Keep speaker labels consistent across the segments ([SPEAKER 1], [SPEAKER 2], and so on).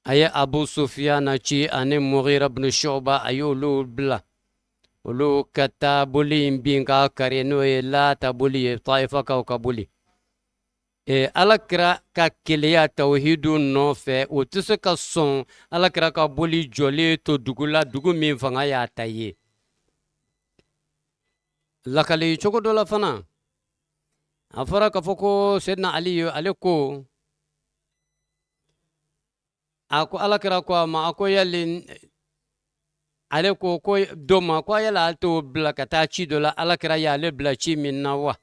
[SPEAKER 1] A ye Abu Sufiyana ci ani Mughira bin Shu'ba, a y'olu bila olu ka taa boli in bin k'a kari, n'o ye Laata boli ye, Taifakaw ka boli. E, Ala kira ka keleya tawhidu nɔfɛ, o tɛ se ka sɔn Ala kira ka boli jɔlen to dugu la, dugu min fanga y'a ta ye. Lakali cogo dɔ la fana, a fɔra k'a fɔ ko Sedina Ali, ale ko, a ko Ala kira ko a ma, a ko yali, ale ko ko dɔ ma ko yala ale t'o bila ka taa ci dɔ la, Ala kira y'ale bila ci min na wa?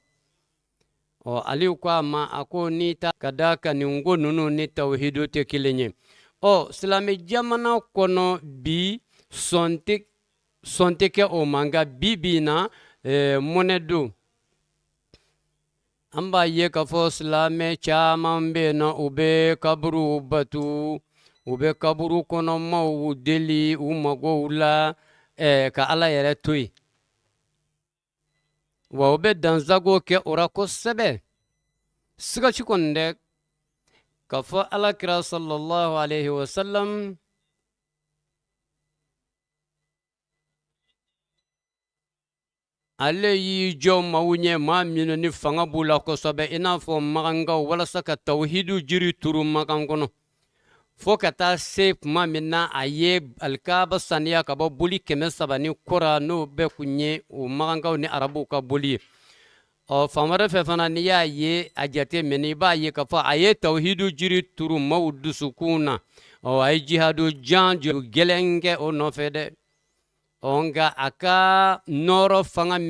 [SPEAKER 1] Ɔ, Ali ko a ma, a ko n'i ta ka d'a kan nin ko ninnu ni tawhidu tɛ kelen ye. Ɔ, silamɛ jamana kɔnɔ bi, sɔn tɛ kɛ o ma, nka bi bi in na, mɔnɛ don. An b'a ye k'a fɔ silamɛ caman bɛ yen nɔ, u bɛ kaburuw batu, u bɛ kaburu kɔnɔ maaw deli u magow la, ka Ala yɛrɛ to yen. Wa u bɛ dansago kɛ o ra kosɛbɛ. Siga si kɔni tɛ k'a fɔ Ala kira sallallahu alaihi wasallam ale y'i jɔ maaw ɲɛ, maa minnu ni fanga b'u la kosɛbɛ, i n'a fɔ makankaw, walasa ka tawhidu jiri turu Makan kɔnɔ, fo ka taa se tuma min na a ye Alikaba saniya ka bɔ boli 300 ni kɔ ra, n'o bɛɛ kun ye o makankaw ni arabuw ka boli ye. Ɔ, fan wɛrɛ fɛ fana, n'i y'a ye a jate minɛ, i b'a ye k'a fɔ a ye tawhidu jiri turu maaw dusukun na. Ɔ, a ye jihadu jan gɛlɛn kɛ o nɔfɛ dɛ. Ɔ, nka a ka nɔɔrɔ fanga min